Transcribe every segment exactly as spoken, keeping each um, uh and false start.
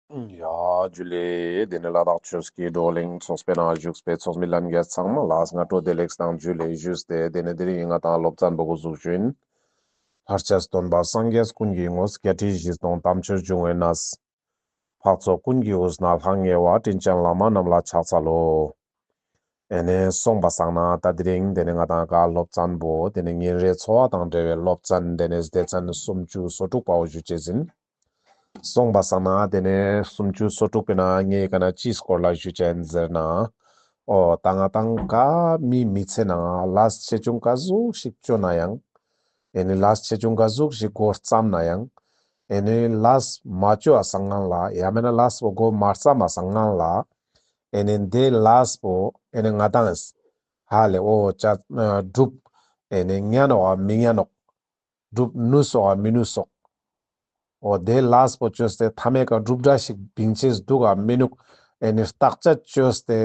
ཡ་ཇུ་ལེ། དེ་ནས་ལ་དྭགས་ཆོས་ཀྱི་བགྲོ་གླེང་ཚོགས་པའི་ནང་བཞུགས་པའི་ཚོགས་མི་ལྷན་རྒྱས་ཚང་མ་ལ་སྔ་དྲོ་བདེ་ལེགས་དང་ཇུ་ལེ་ཞུས་ཏེ། དེ་ནས་དེ་རིང་ང་དང་སློབ་ཚན་པོ་འགོ་འཛུགས་ཞུ་ཡིན། ལྷར་བཅས་སྟོན་པ་སངས་རྒྱས་ཀུན་གྱི་ངོ་བོ། བརྒྱད་ཁྲི་བཞི་སྟོང་དམ་ཆོས་འབྱུང་བའི་གནས། འཕགས་ཚོགས་ཀུན་གྱི་དབུས་ན་ལྷང་ངེ་བ། དྲིན་ཅན་བླ་མ་རྣམས་ལ་ཕྱག་འཚལ་ལོ། ཨེ་ནས་སོང་པ་སང་ན་ད་དེ་རིང་དེ་ནས་ང་དང་ག་སློབ་ཚན་པོ་དེ་ནས་ཉིན་རེའི་འཚོ་བ་དང་འབྲེལ་བའི་སློབ་ཚན་དེ་ནས་སྡེ་ཚན་སུམ་ཅུ་སོ་དྲུག་པའོ་ཞུ་ཅེས་ཡིན། སོང་པ་སང་ན་དེ་ནས་སུམ་ཅུ་སོ་དྲུག་པའི་ནང་ངས་ག་ན་ཅིའི་སྐོར་ལ་ཞུ་ཅེས་ཡིན་ཟེར་ན། འོ་ད་ང་དང་ག་མིའི་མི་ཚེ་ནང་ལས་ཆེ་ཆུང་ག་ཟུག་ཞིག་བཅོ་ན་ཡང་། ཨེ་ནི་ལས་ཆེ་ཆུང་ག་ཟུག་ཞིག་འགོ་བརྩམས་ན་ཡང་། ཨེ་ནི་ལས་མ་བཅོ་བ་སང་སྔན་ལ་ཡང་མེད་ན་ལས་པོ་འགོ་མ་བརྩམས་པ་སང་སྔན་ལ། ཨེ་ནི་དེ་ལས་པོ་ཨེ་ནི་ང་དང་ཧ་ལེ་འོ་ཅ་སྒྲུབ་ཨེ་ནི་ཉན་ནོག་མི་ཉན་ནོག། སྒྲུབ་ནུས་སོག་མི་ནུས་སོག། འོ་དེ་ལས་པོ་བཅོས་ཏེ་མཐའ་མའི་ཀ་སྒྲུབ་འབྲས་ཤིག་བིང་ཅེས་འདུག་ག་མི་ནུག། ཨེ་ནི་བརྟག་དཔྱད་བཅོས་ཏེ་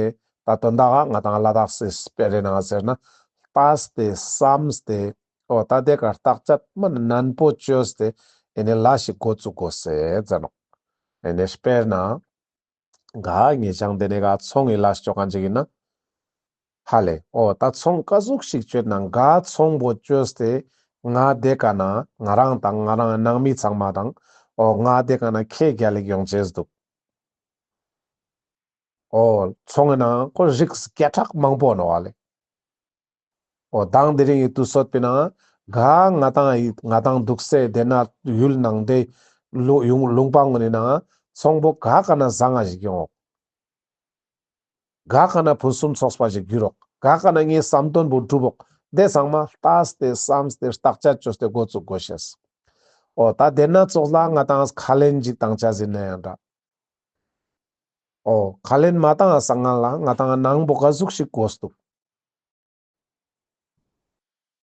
ད་དོན་དག་ང་དང་ལ་དྭགས་སི་སྤེ་རའི་ནང་ཟེར་ན་ལྟས་ཏེ་བསམས་ཏེ། འོ་ད་དེ་ཀ་བརྟག་དཔྱད་མ་ནན་པོ་བཅོས་ཏེ་ཨེ་ནི་ལས་ཤིག་འགོ་བཙུགས་དགོས་ཟེར་ཟེར་ནོག། ཨེ་ནི་དཔེར་ན། ག་ངེ་ཅང་དེ་ནས་ག་ཚོང་གི་ལས་བཅོ་མཁན་ཅིག་ཡིན་ན། ཧ་ལེ། འོ་ད་ཚོང་ག་ཟུག་ཞིག་བཅོས་ན་ག་ཚོང་པོ་བཅོས་ཏེ་ང་དེ་ཀ་ན་ང་རང་དང་ང་རང་ནང་མི་ཚང་མ་དང་འོ་ང་དེ་ཀ་ན་ཁེ་རྒྱལ་ལེགས་ཡོང་ཅེས་འདུག། འོ་ཚོང་ངི་ནང་ཁོ་རིགས་བརྒྱ་ཕྲག་མང་པོ་ནོག་ཧ་ལེ། འོ་དང་དེ་རིང་ངི་དུས་ཚོད་པའི་ནང་ག་ང་དང་ང་དང་འདུག་སའི་དེ་ན་ཡུལ་ནང་དེ་ལུ་ཡུང་ལུང་པ་ངོ་ནི་ནང་ཚོང་པོ་ག་ཀ་ན་བཟང་ང་ཞིག་ཡོང་འོག། ག་ཀ་ན་ཕུན་སུམ་ཚོགས་པ་ཞིག་འགྱུར་རོག། ག་ཀ་ན་ངའི་བསམ་དོན་པོ་འགྲུབ་འོག། དེ་ཚང་མ་ལྟས་ཏེ་བསམས་ཏེ་བརྟག་དཔྱད་བཅོས་ཏེ་འགོ་བཙུགས་དགོས་ཤེས། འོ་ད་དེ་ན་ཙོགས་ལ་ང་དང་ཁས་ལེན་ཅིག་བཏང་ཆ་ཟིན་ན་ཡང་འདྲ། འོ་ཁས་ལེན་མ་བཏང་ང་སང་སྔན་ལ་ང་དང་ནང་པོ་ག་ཟུག་ཞིག་དགོས་འདུག།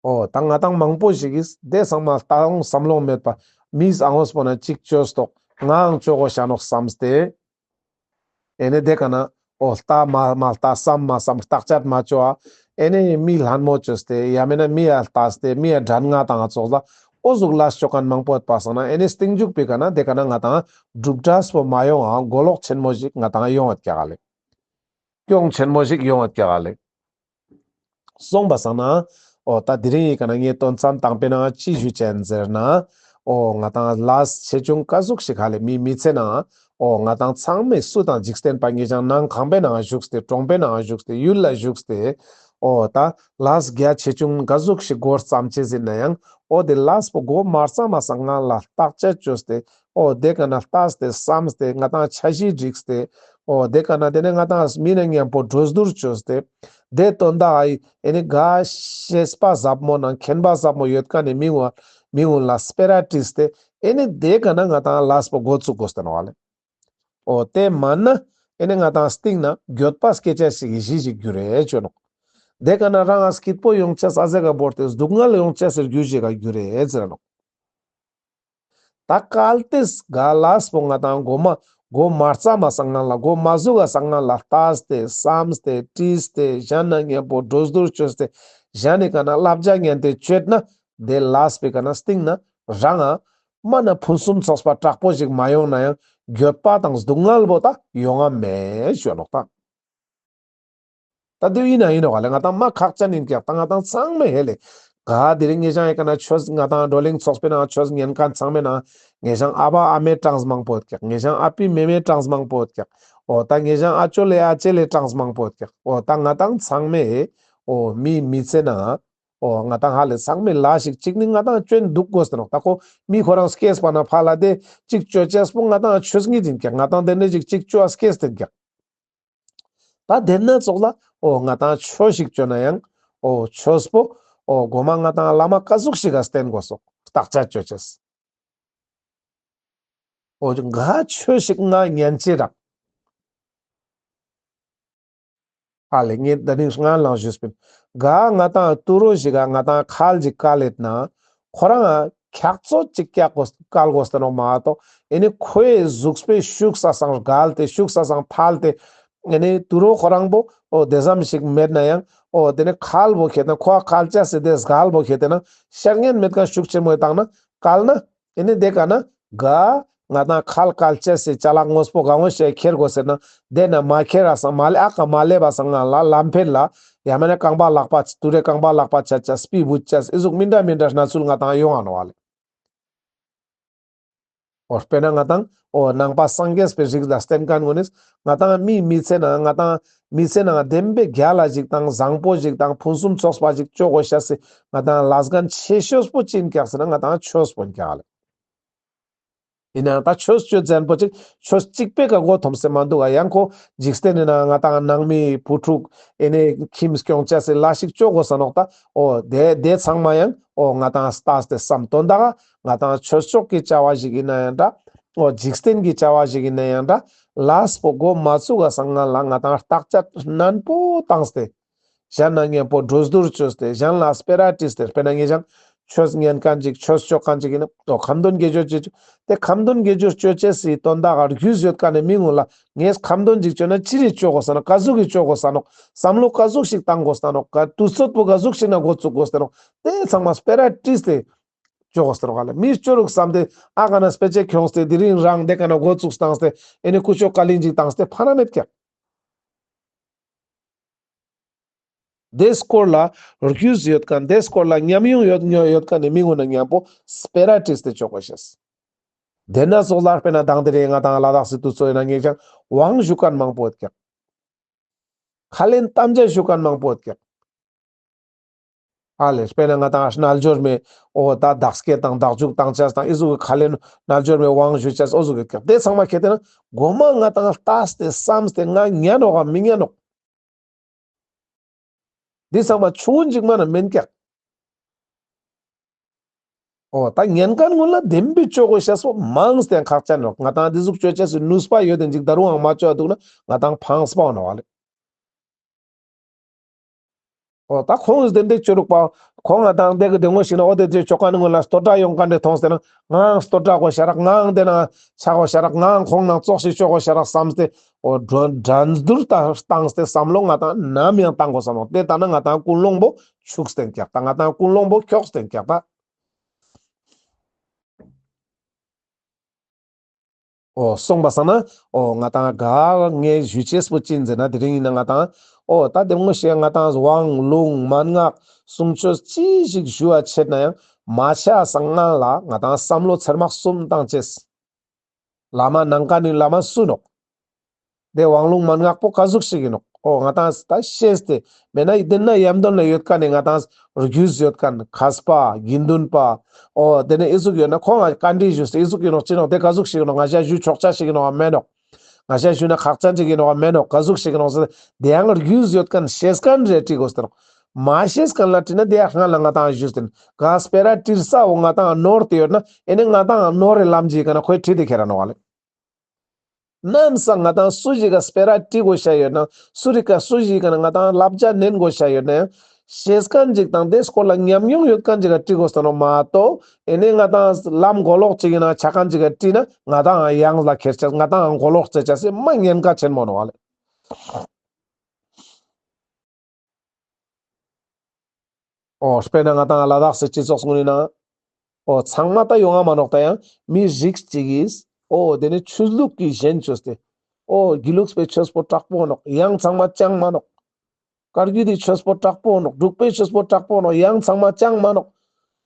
འོ་ད་ང་དང་མང་པོ་ཞིག་གིས་དེ་ཚང་མ་ལྟ་འོང་བསམ་བློ་མེད་པ་མིས་ཨ་འོས་པོ་ན་གཅིག་བཅོས་ཏོག་ངའང་བཅོ་དགོས་ཤ་ནོག་བསམས་ཏེ། ཨེ་ནི་དེ་ཀ་ན་འོ་ལྟ་མ་མ་ལྟ་བསམ་མ་བསམ་བརྟག་དཔྱད་མ་བཅོ་ཨ། ཨེ་ནི་མི་ལྷན་མོ་བཅོས་ཏེ་ཡང་མེད་ན་མི་ཡ་ལྟས་ཏེ་མི་ཡ་འགྲན་ང་དང་ཙོགས་ལ་འོ་ཟུག་ལས་བཅོ་མཁན་མང་པོ་ཡོད་པ་སང་ན་ཨེ་ནི་སྟིང་མཇུག་པའི་ཀ་ན་དེ་ཀ་ན་ང་དང་གྲུབ་འབྲས་པོ་མ་ཡོང་ཨ་མགོ་ལོག་ཆེན་མོ་ཞིག་ང་དང་ཡོང་ཡོད་ཀྱག་ལེ། གྱོང་ཆེན་མོ་ཞིག་ཡོང་ཡོད་ཀྱག་ལེ། སོང་པ་སང་ན། འོ་ད་དེ་རིང་ཡི་ཀ་ན་ངས་དོན་ཚན་དང་པོའི་ནང་ཅི་ཞུ་ཅན་ཟེར་ན། འོ་ང་དང་ལས་ཆེ་ཆུང་ག་ཟུག་ཞིག་ཧ་ལེ་མི་མི་ཚེ་ནང་། འོ་ང་དང་ཚང་མས་སུ་དང་འཇིག་རྟེན་པ་ངེ་ཅང་ནང་ཁང་པའི་ནང་བཞུགས་ཏེ་གྲོང་པའི་ནང་བཞུགས་ཏེ་ཡུལ་ལ་བཞུགས་ཏེ། འོ་ད་ལས་རྒྱ་ཆེ་ཆུང་ག་ཟུག་ཞིག་འགོ་བརྩམས་ཅེས་ཟིན་ན་ཡང་འོ་དེ་ལས་པོ་འགོ་མ་བརྩམས་མ་སང་སྔ་ལ་བརྟག་དཔྱད་བཅོས་ཏེ། འོ་དེ་ཀ་ན་ལྟས་ཏེ་བསམས་ཏེ་ང་དང་འཆར་གཞི་བསྒྲིགས་ཏེ། འོ་དེ་ཀ་ན་དེ་ནས་ང་དང་མི་ནང་མཉམ་པོ་གྲོས་བསྡུར་བཅོས་ཏེ། དེ་དོན་དག་ཨི་ཨེ་ནི་ག་ཤེས་པ་ཟབ་མོ་ནང་མཁྱེན་པ་ཟབ་མོ་ཡོད་མཁན་ནི་མི་ངོ་མི་ངོ་ལ་སྤེ་ར་དྲིས་ཏེ་ཨེ་ནི་དེ་ཀ་ན་ང་དང་ལས་པོ་འགོ་བཙུགས་དགོས་ཏེ་ནོག་ལེ། འོ་དེ་མན་ན་ཨེ་ནི་ང་དང་སྟིང་ན་འགྱོད་པ་སྐྱེ་ཅེས་ཞིག་གཞི་ཞིག་འགྱུར་རེ་ཅོ་ནོག། དེ་ཀ་ན་རང་ང་སྐྱིད་པོ་ཡོང་ཅེས་ཨ་ཟེ་ག་བོར་ཏེ་སྡུག་བསྔལ་ཡོང་ཅེས་སི་རྒྱུ་ཞིག་ག་འགྱུར་རེ་ཟེར་ནོག། ད་གལ་ཏེ་ག་ལས་པོ་ང་དང་མགོ་མ་མགོ་མ་བརྩམས་མ་སང་སྔ་ལ་མགོ་མ་ཟུག་ག་སང་སྔ་ལ་ལྟས་ཏེ་བསམས་ཏེ་དྲིས་ཏེ་གཞན་ནང་མཉམ་པོ་གྲོས་བསྡུར་བཅོས་ཏེ་གཞན་ནི་ཀ་ན་བསླབ་བྱ་ཉན་ཏེ་བཅོས་ན་དེ་ལས་པའི་ཀ་ན་སྟིང་ན་རང་ང་མ་ན་ཕུན་སུམ་ཚོགས་པ་དྲག་པོ་ཞིག་མ་ཡོང་ན་ཡང་འགྱོད་པ་དང་སྡུག་བསྔལ་བོ་ད་ཡོང་ང་མེད་ཞུ་ནོག་ད། ད་དེ་ཡིན་ན་ཡིན་ནོག་ལེ། ང་དང་མ་ཁག་ཅན་ཡིན་ཀྱག་ད་ང་དང་ཚང་མས་ཧེ་ལེ། ག་དེ་རིང་ངེ་ཞང་ཡི་ཀ་ན་ཆོས་ང་དང་བགྲོ་གླེང་ཚོགས་པའི་ནང་ཆོས་ཉན་མཁན་ཚང་མའི་ནང་ངེ་ཞང་ཨ་བ་ཨ་མའི་གྲངས་མང་པོ་ཡོད་ཀྱག། ངེ་ཞང་ཨ་པི་མེ་མེ་གྲངས་མང་པོ་ཡོད་ཀྱག། འོ་ད་ངེ་ཞང་ཨ་ཅོ་ལེ་ཨ་ཅེ་ལེ་གྲངས་མང་པོ་ཡོད་ཀྱག། འོ་ད་ང་དང་ཚང་མས་འོ་མི་མི་ཚེ་ནང་འོ་ང་དང་ཧ་ལེ་ཚང་མས་ལས་ཤིག་གཅིག་ནི་ང་དང་བཅོ་འདུག་དགོས་ཏེ་ནོག། ད་ཁོ་མི་ཁོ་རང་སྐྱེས་པ་ན་ཕ་ལ་དེ་གཅིག་བཅོ་ཅེས་པོ་ང་དང་ཆོས་ཉིད་ཡིན་ཀྱག། ང་དང་དེ་ནས་ཅིག་གཅིག་བཅོ་ཨ་སྐྱེས་ཏེ་ཡིན་ཀྱག། ད་དེ་ན་ཙོགས་ལ་འོ་ང་དང་ཆོས་ཤིག་བཅོ་ན་ཡང་འོ་ཆོས་པོ་འོ་མགོ་མ་ང་དང་བླ་མ་ག་ཟུག་ཞིག་ག་བསྟེན་དགོས་སོག་བརྟག་དཔྱད་བཅོ་ཅེས། འོ་ག་ཆོས་ཤིག་ང་ཉན་ཅེས་རག། ཨ་ལེ་ངས་ད་ནི་སྔ་ལང་ཞུས་པིན། ག་ང་དང་ཏུ་རོ་ཞིག་ག་ང་དང་ཁལ་ཞིག་བཀལ་ལེད་ན། ཁོ་རང་ཁྱག་ཚོད་ཅིག་བཀལ་དགོས་བཀལ་དགོས་ཏེ་ནོག་མ་གཏོགས། ཨེ་ནི་ཁོའི་གཟུགས་པོའི་ཤུགས་ས་སང་བརྒལ་ཏེ་ཤུགས་ས་སང་འཕལ་ཏེ། ཨེ་ནི་ཏུ་རོ་ཁོ་རང་པོ་འོ་དེ་ཙམ་ཞིག་མེད་ན་ཡང་འོ་དེ་ནི་ཁལ་པོ་ཁྱེར་ཏེ་ན་ཁོ་ཁལ་ཆ་སི་དེ་སྒལ་པོ་ཁྱེར་ཏེ་ན་ཤར་ཉན་མེད་མཁན་ཤུགས་ཆེན་མོ་བཏང་ན་བཀལ་ན། ཨེ་ནི་དེ་ཀ་ན་ག་ ང་ཏང་ཁལ་ཁལ་ཅེས་སི་ཅ་ལག་དངོས་པོ་གང་བོ་ཞིག་ཁྱེར་དགོས་ཟེར་ན་དེ་ན་མ་ཁྱེར་ར་སང་མ་ལེ་ཨ་ཀ་མ་ལེབ་པ་སང་ང་ལ་ལམ་འཕེན་ལ་ཡང་མེད་ན་རྐང་པ་ལག་པ་ཏུ་རེ་རྐང་པ་ལག་པ་ཆ་ཆ་སྤི་བུ་ཆ་ཨི་ཟུག་མི་འདྲ་མི་འདྲ་གནས་ཚུལ་ང་ཏང་ཡོང་ང་ནོག་ལེ། འོ་དཔེར་ན་ང་ཏང་འོ་ནང་པ་སངས་རྒྱས་པའི་རིགས་ལ་བརྟེན་མཁན་ངོ་ནི་ང་ཏང་མི་མི་ཚེ་ནང་ང་ཏང་མི་ཚེ་ནང་བདེན་པའི་རྒྱལ་ལ་ཞིག་དང་བཟང་པོ་ཞིག་དང་ཕུན་སུམ་ཚོགས་པ་ཞིག་ཅོ་དགོས་ཤེས་སི་ང་ཏང་ལས་འགན་ཆེ་ཤོས་པོ་ཅི་ཡིན་ཀྱག་ཟེར་ན་ང་ཏང་ཆོས་པོ་ཡིན་ཀྱག་ལེ། ཡིན་ནའང་ད་ཆོས་ཅོ་ཙམ་པོ་ཅིག་ཆོས་གཅིག་པོའི་ཀ་མགོ་འཐོམས་སེ་མ་འདུག་ག་ཡང་ཁོ་འཇིག་རྟེན་ནི་ནང་ང་ཏང་ནང་མི་བུ་ཕྲུག་ཨེ་ནེ་ཁྱིམ་སྐྱོང་ཅེས་སི་ལས་ཤིག་ཅོ་དགོས་ས་ནོག་ད། འོ་དེ་དེ་ཚང་མ་ཡང་འོ་ང་ཏང་ལྟས་ཏེ་བསམ་དོན་དག་ང་ཏང་ཆོས་ཕྱོགས་ཀྱི་བྱ་བ་ཞིག་ཡིན་ན་ཡང་འདྲ། འོ་འཇིག་རྟེན་གྱི་བྱ་བ་ཞིག་ཡིན་ན་ཡང་འདྲ། ལས་པོ་མགོ་མ་བཙུགས་ག་སང་སྔ་ལ་ང་ཏང་བརྟག་དཔྱད་ནན་པོ་བཏང་སྟེ། གཞན་ན་མཉམ་པོ་གྲོས་བསྡུར་བཅོས་ཏེ་གཞན་ལ་སྤེ་ར་དྲིས་ཏེ་དཔེར་ན་ངེད་ཅག་ཆོས་ཉན་མཁན་ཅིག་ཆོས་ཅོ་མཁན་ཅིག་ཡིན་ན་འོ་ཁ་འདོན་དགེ་སྦྱོར་བྱེད་ཅོ། དེ་ཁ་འདོན་དགེ་སྦྱོར་བཅོ་ཅེས་སི་དོན་དག་ག་རྒྱུས་ཡོད་མཁན་ནི་མི་ངོ་ལ་ངས་ཁ་འདོན་ཅིག་བཅོ་ན་ཅི་རེ་བཅོ་དགོས་ས་ནོག་ག་ཟུག་གི་བཅོ་དགོས་ས་ནོག་བསམ་བློ་ག་ཟུག་ཞིག་བཏང་དགོས་ས་ནོག་ག་དུས་ཚོད་པོ་ག་ཟུག་ཞིག་ན་འགོ་བཙུགས་དགོས་ས་ནོག་དེ་ཚང་མ་སྤེ་ར་དྲིས་ཏེ་བཅོ་དགོས་ས་ནོག་ལེ། མི་བཅོ་རུག་བསམ་སྟེ་ཨ་ག་ན་སྤེ་ཆ་ཁྱོངས་ཏེ་དེ་རིང་རང་དེ་ག་ན་འགོ་བཙུགས་བཏང་སྟེ་ཨེ་ནེ་ཀུ་ཅོ་ཀ་ལིང་ཅིག་བཏང་སྟེ་ཕན་ན་མེད་ཀྱག་དེ་སྐོར་ལ་རྒྱུས་ཡོད་མཁན་དེ་སྐོར་ལ་ཉམས་མྱོང་ཡོད་ཡོད་མཁན་ནི་མི་ངོ་ན་མཉམ་པོ་སྤེ་ར་དྲིས་ཏེ་བཅོ་དགོས་ཤེས། དེ་ན་སོགས་ལ་དཔེར་ན་དང་དེ་རེ་ང་ཏང་ལ་དྭགས་སི་དུས་ཚོད་ཡིན་ན་ངེད་ཅག་དབང་ཞུ་མཁན་མང་པོ་ཡོད་ཀྱག་ཁ་ལན་དམ་བཅའ་ཞུ་མཁན་མང་པོ་ཡོད་ཀྱག་ཨ་ལེ་དཔེར་ན་ང་ཏང་རྣལ་འབྱོར་མའི་འོ་ད་བདག་བསྐྱེད་དང་བདག་འཇུག་བཏང་ཅེས་དང་ཨི་ཟུག་གི་ཁ་ལན་རྣལ་འབྱོར་མའི་དབང་ཞུ་ཅེས་འོ་ཟུག་ཡོད་ཀྱག་དེ་ཚང་མ་ཁྱེར་ཏེ་ན་མགོ་མ་ང་ཏང་ལྟས་ཏེ་བསམས་ཏེ་ང་ཉན་ནོག་ག་མི་ཉན་ནོག་འདི་ཚང་མ་ཆུང་ངུན་ཅིག་མ་ན་མེན་ཀྱག་འོ་ད་ཉན་མཁན་ངོ་ལ་བདེན་པའི་བཅོ་དགོས་ཤེས་པོ་མང་སྟེ་ཁག་ཅན་ནོག་ང་ཏང་འདི་ཟུག་བཅོ་ཅེས་སི་ནུས་པ་ཡོད་དེ་ཅིག་ད་རུང་ཡང་མ་བཅོ་འདུག་ན་ང་ཏང་ཕངས་པ་འོ་ནོག་ལེ། འོ་ད་ཁོང་གིས་བདེན་བདེན་བཅོ་རུག་པ། ཁོང་ང་ཏང་དེ་གི་དེ་ངོ་ཞིག་ན་འོ་དེ་དེ་བཅོ་མཁན་ངོ་ལ་བསྟོད་སྒྲ་ཡོང་མཁན་དེ་མཐོང་སྟེ་ན་ངའང་བསྟོད་སྒྲ་དགོས་ཤ་རག་ངའང་དེ་ན་ཆ་དགོས་ཤ་རག་ངའང་ཁོང་ནང་ཙོགས་ཤིག་བཅོ་དགོས་ཤ་རག་བསམས་ཏེ། འོ་འགྲན་འགྲན་བསྡུར་བཏང་སྟེ་བསམ་བློ་ང་ཏང་ནམ་ཡང་བཏང་དགོས་ས་ནོག་དེ་ལྟ་ན་ང་ཏང་ཀུན་སློང་པོ་འཆུགས་ཏེན་ཀྱག་ད་ང་ཏང་ཀུན་སློང་པོ་འཁྱོགས་ཏེན་ཀྱག་ད། འོ་སོང་པ་སང་ན་འོ་ང་ཏང་ག་ངས་ཞུ་ཅེས་པོ་ཅི་ཡིན་ཟེར་ན་དེ་རིང་ཡིན་ན་ང་ཏང་འོ་ད་དེ་ངོ་ཤེས་ང་ཏང་དབང་ལུང་མན་ངག་གསུང་ཆོས་ཅི་ཞིག་ཞུ་བ་ཆེད་ན་ཡང་མ་ཆ་སང་ང་ལ་ང་ཏང་བསམ་བློ་ཚེར་མ་གསུམ་བཏང་ཅེས། བླ་མ་ནང་ཀ་ནི་བླ་མ་སུ་ནོག་དེ་དབང་ལུང་མན་ངག་པོ་ག་ཟུག་ཞིག་ཡིན་ནོག་འོ་ང་ཏང་ད་ཤེས་ཏེ་མེད་ན་དེ་ན་ཡམ་དོན་ལ་ཡོད་མཁན་ནི་ང་ཏང་རྒྱུས་ཡོད་མཁན་མཁས་པ་དགེ་འདུན་པ། འོ་དེ་ནས་ཨི་ཟུག་ཡོད་ན་ཁོང་ང་བཀའ་འདྲི་ཞུས་ཏེ་ཨི་ཟུག་ཡིན་ནོག་ཅི་ནོག་དེ་ག་ཟུག་ཞིག་ཡིན་ནོག་ང་ཞ་ཞུ་ཆོག་ཆ་ཞིག་ཡིན་ནོག་མེན་ནོག་ང་ཞ་ཞུ་ན་ཁག་ཅན་ཞིག་ཡིན་ནོག་མེན་ནོག་ག་ཟུག་ཞིག་ཡིན་ནོག་ཟེར་དེ་ཡང་རྒྱུས་ཡོད་མཁན་ཤེས་མཁན་རེ་དྲི་དགོས་ཟེར་ནོག་མ་ཤེས་མཁན་ལ་དྲི་ན་དེ་ཡང་སྔ་ལ་ང་ཏང་ཞུས་ཏེ་ན་ག་སྤེ་ར་དྲིར་ས་འོ་ང་ཏང་ནོར་ཏེ་ཡོད་ན་ཨེ་ནི་ང་ཏང་ནོར་རེ་ལམ་ཅིག་ག་ན་ཁོས་དྲི་དེ་ཁྱེར་ར་ནོག་ལེ། ནམ་སང་ང་ཏང་སུ་ཞིག་ག་སྤེ་ར་དྲི་དགོས་ཤ་ཡོད་ན་སུ་རིག་ག་སུ་ཞིག་ག་ན་ང་ཏང་བསླབ་བྱ་ནན་དགོས་ཤ་ཡོད་ན་ཡང་ཤེས་མཁན་ཅིག་དང་དེ་སྐོར་ལ་ཉམས་མྱོང་ཡོད་མཁན་ཅིག་ག་དྲི་དགོས་ས་ནོག་མ་གཏོགས་ཨེ་ནི་ང་ཏང་ལམ་གོ་ལོག་ཅིག་ཡིན་ན་ཆ་མཁན་ཅིག་ག་དྲི་ན་ང་ཏང་ཡང་ལ་ཁྱེར་ཆ་ང་ཏང་གོ་ལོག་རྩེ་ཆ་སེ་མ་ཉེན་ཁ་ཆེན་མོ་ནོག་ལེ། འོ་དཔེར་ན་ང་ཏང་ལ་དྭགས་སི་སྤྱི་ཚོགས་ཀུན་ནི་ནང་འོ་ཚང་མ་ད་ཡོང་ང་མ་ནོག་ད་ཡང་མི་རིགས་ཅིག་གིས་འོ་དེ་ནི་ཆོས་ལུགས་ཀྱི་ཞེན་བཅོས་ཏེ་འོ་དགེ་ལུགས་པའི་ཆོས་པོ་དྲག་པོ་ནོག་ཡང་ཚང་མ་ཅང་མ་ནོག་བཀའ་བརྒྱུད་དི་ཆོས་པོ་དྲག་པོ་ནོག་འབྲུག་པའི་ཆོས་པོ་དྲག་པོ་ནོག་ཡང་ཚང་མ་ཅང་མ་ནོག་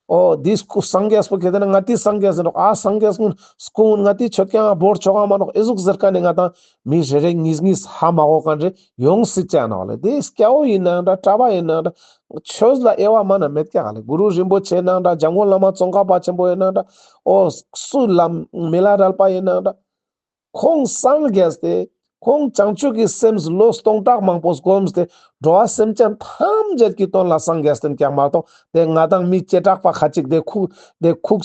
འོ་དེ་སྐུ་སངས་རྒྱས་པོ་ཁྱེད་དེ་ན་ང་ཏི་སངས་རྒྱས་ནོག་ཨ་སངས་རྒྱས་ཀུན་སྐུ་ང་ཏི་ཆོད་ཀྱང་བོར་ཆོག་ག་མ་ནོག་ཨེ་ཟུག་ཟེར་མཁན་ནི་ང་ཏང་མི་རེ་རེ་གཉིས་གཉིས་ཧ་མ་གོ་མཁན་རེ་ཡོང་སྲིད་ཅ་ནོག་ལེ། དེ་སྐྱ་བོ་ཡིན་ནའང་འདྲ་གྲྭ་པ་ཡིན་ནའང་འདྲ་ཆོས་ལ་དབྱེ་བ་མ་ན་མེད་ཀྱག་ག་ལེ། གུ་རུ་རིན་པོ་ཆེ་ཡིན་ནའང་འདྲ་འཇམ་མགོན་བླ་མ་ཙོང་ཁ་པ་ཆེན་པོ་ཡིན་ནའང་འདྲ་འོ་སུ་བླ་མ་མི་ལ་རས་པ་ཡིན་ནའང་འདྲ་ཁོང་སངས་རྒྱས་ཏེ་ཁོང་བྱང་ཆུབ་ཀྱི་སེམས་ལོ་སྟོང་ཕྲག་མང་པོ་བསྒོམས་ཏེ་འགྲོ་བ་སེམས་ཅན་ཐམས་ཅད་ཀྱི་དོན་ལ་སངས་རྒྱས་ཏེ་ཀྱག་མ་གཏོགས་དེ་ང་ཏང་མི་བྱེ་བྲག་པ་ཁ་ཅིག་དེ་ཁུག་དེ་ཁུག་